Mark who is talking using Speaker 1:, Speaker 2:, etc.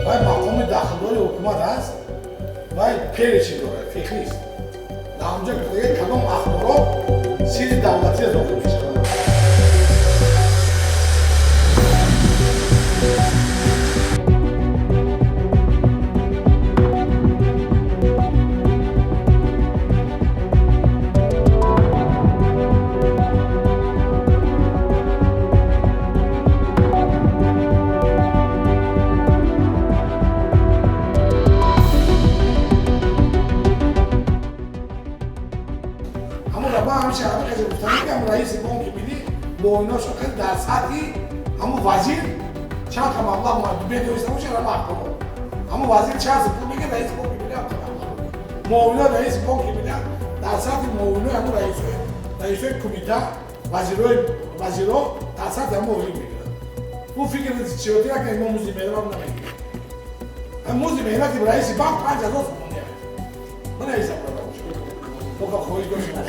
Speaker 1: Вай мақоми дахлдори ҳукумат аст, вай перечень дорад, феҳрист. Дар ҳамҷо гуфтага, кадом ахборот сирри давлатия дохил мешавад. Ҳамон раба ҳамеша ҳама касе гуфтанд, ки ҳамон раиси бонки миллӣ муоиношо кард, дар сатҳи ҳамон вазир чанд қа маблағ медониста бошад. Ҳама ахборот, ҳамон вазир чанд пул мегирад, раиси бонки миллӣ ҳам маблағ мегирад. Муовино раиси бонки миллӣ дар сатҳи муовинои ҳамон раисои кумита, вазирои, вазиро дар сатҳи ҳамон ойлик мегирад. Ӯ фикр чиёти накунед, мо музди меҳнат намегирем. Музди меҳнати раиси банк 5000 сомонӣ аст. Бинависам, бока хоҳиш дошта.